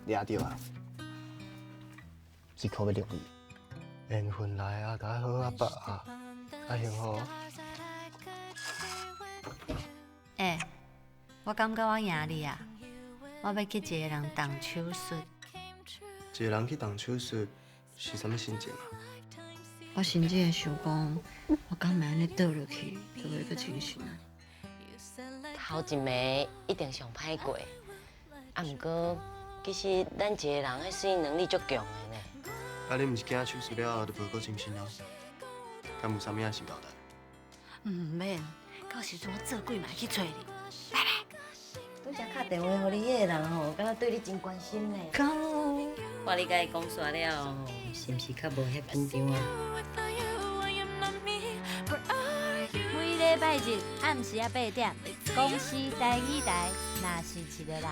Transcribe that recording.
掠著啊，是靠欲容易。緣分來啊，共好好把啊，較幸福。欸，我感覺我贏你啊！我欲去一个人動手術。一个人去動手術是啥物心情啊？我甚至會想講，我敢會按呢倒落去，就會閣精神啊。頭一暝一定上歹過，啊，毋過其實咱一個人彼適應能力足強的呢。啊，你毋是驚手術了後就無閣精神啊？敢有啥物仔是交代？毋免，到時陣我做鬼嘛會去揣你。拜拜。拄才敲電話予你彼个人吼，敢若對你真關心呢。敢？看你共伊講煞了後，是毋是較無遐緊張啊？每禮拜日暗時仔8點，公視台語台，若是一个人。